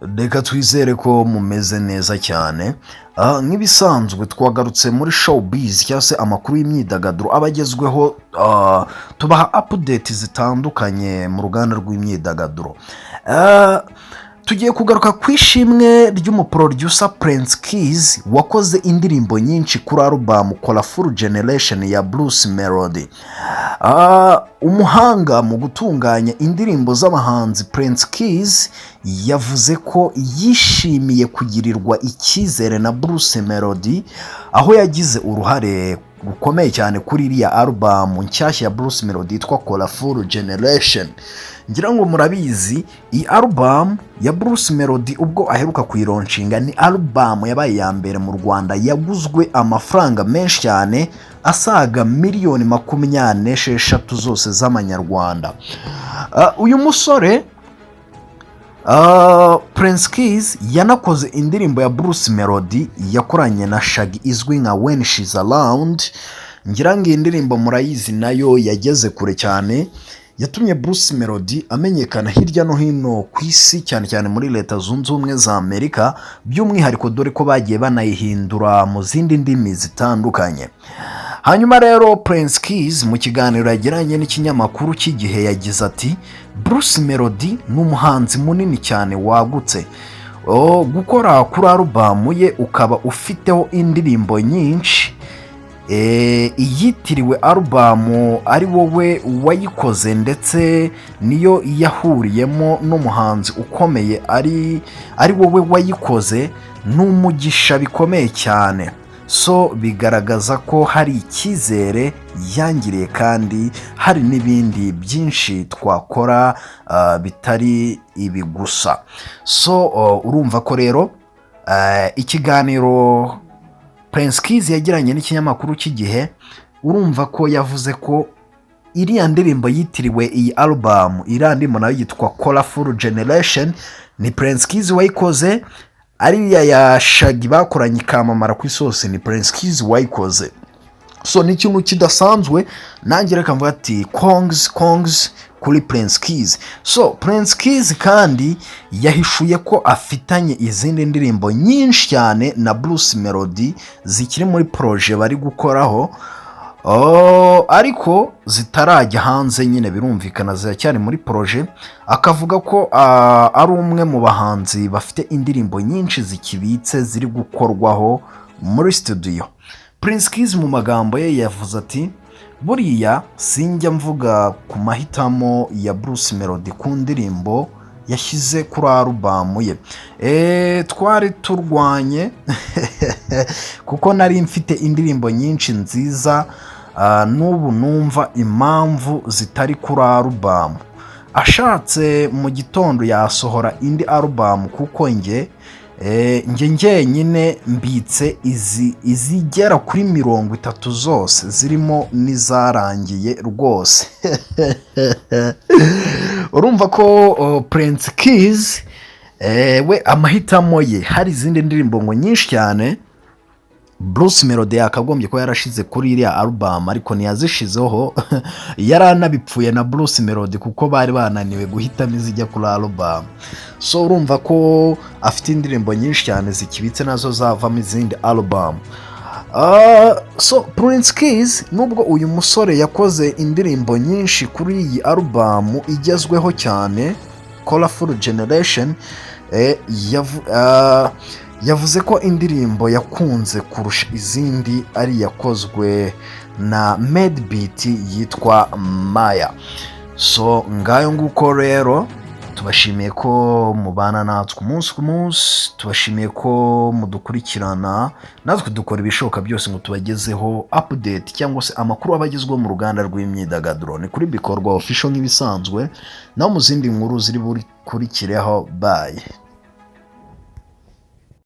Reka twizere ko mumeze neza cyane. Nk'ibisanzwe twagarutse muri showbiz cyangwa se amakuru y'imyidagaduro aba agezweho, tubaha update zitandukanye mu ruganda rw'imyidagaduro. Tugiye kugaruka ku ishimwe ry'umuproducer Prince Kiiiz wakoze indirimbo nyinshi kuri album Colorful Generation ya Bruce Melody. Umuhanga mu gutunganya indirimbo z'abahanzi Prince Kiiiz yavuze ko yishimiye kugirirwa icyizere na Bruce Melody, aho yagize uruhare rukomeye cyane kuri iriya album nshyashya ya Bruce Melody yitwa Colorful Generation. Ngira ngo murabizi, iyi album ya Bruce Melody ubwo aheruka kuyilaunchinga, ni album yabaye iya mbere mu Rwanda yaguzwe amafaranga menshi cyane asaga miliyoni 26 zose z'amanyarwanda. Uyu musore Prince Kiiiz yanakoze indirimbo ya Bruce Melody yakoranye na Shaggy izwi nka When She's Around. Ngira ngo iyi ndirimbo murayizi, nayo yageze kure cyane, yatumye Bruce Melody amenyekana hirya no hino ku isi, cyane cyane muri Leta Zunze Ubumwe za Amerika by'umwihariko, dore ko bagiye banayihindura mu zindi ndimi zitandukanye. Hanyuma rero Prince Kiiiz mu kiganiro yagiranye n'ikinyamakuru cy'Igihe yagize ati: "Bruce Melody ni umuhanzi munini cyane wagutse. Gukora kuri album ye ukaba ufiteho indirimbo nyinshi, iyitiriwe album ari wowe wayikoze, ndetse niyo yahuriyemo n'umuhanzi ukomeye ari wowe wayikoze, ni umugisha bikomeye cyane. So bigaragaza ko hari icyizere yangiriye kandi hari n'ibindi byinshi twakora bitari ibi gusa." So urumva ko rero ikiganiro Prince Kiiiz yagiranye n'ikinyamakuru cy'Igihe, urumva ko yavuze ko iriya ndirimbo yitiriwe iyi album, iriya ndirimbo nayo yitwa Colorful Generation, ni Prince Kiiiz wayikoze. Ariya ya Shaggy bakoranye ikamamara ku isi hose, ni Prince Kiiiz wayikoze. So ni ikintu kidasanzwe. Nanjye reka mvuga ati congs, congs kuri Prince Kiiiz. So Prince Kiiiz kandi yahishuye ko afitanye izindi ndirimbo nyinshi cyane na Bruce Melody zikiri muri projet bari gukoraho. Ariko zitarajya hanze nyine, birumvikana ziracyari muri projet. Akavuga ko ari umwe mu bahanzi bafite indirimbo nyinshi zikibitse ziri gukorwaho muri studio. Prince Kiiiz mu magambo ye yavuze ati: "Buriya sinjya mvuga ku mahitamo ya Bruce Melody ku ndirimbo yashyize kuri album ye. Twari turwanye kuko nari mfite indirimbo nyinshi nziza, n'ubu numva impamvu zitari kuri album. Ashatse mu gitondo yasohora indi album, kuko njye njyenyine mbitse izi izigera kuri 30 zose, zirimo n'izarangiye rwose." Urumva ko Prince Kiiiz we amahitamo ye, hari izindi ndirimbo ngo nyinshi cyane Bruce Melody yakagombye kuba yarashize kuri iriya album, ariko ntiyazishizeho. Yari anabipfuye na Bruce Melody kuko bari bananiwe guhitamo izijya kuri album. So urumva ko afite indirimbo nyinshi cyane zikibitse nazo zavamo izindi album. So Prince Kiiiz, nubwo uyu musore yakoze indirimbo nyinshi kuri iyi album igezweho cyane Colorful Generation, yavuze ko indirimbo yakunze kurusha izindi ari iyakozwe na Madebeat yitwa Maya. So ngayo nguko rero, tubashimiye ko mubana natwe umunsi ku munsi, tubashimiye ko mudukurikirana, natwe dukora ibishoboka byose ngo tubagezeho update cyangwa se amakuru aba agezweho mu ruganda rw'imyidagaduro. Ni kuri Bikorwa Official nk'ibisanzwe, naho mu zindi nkuru ziri bukurikireho. Bye.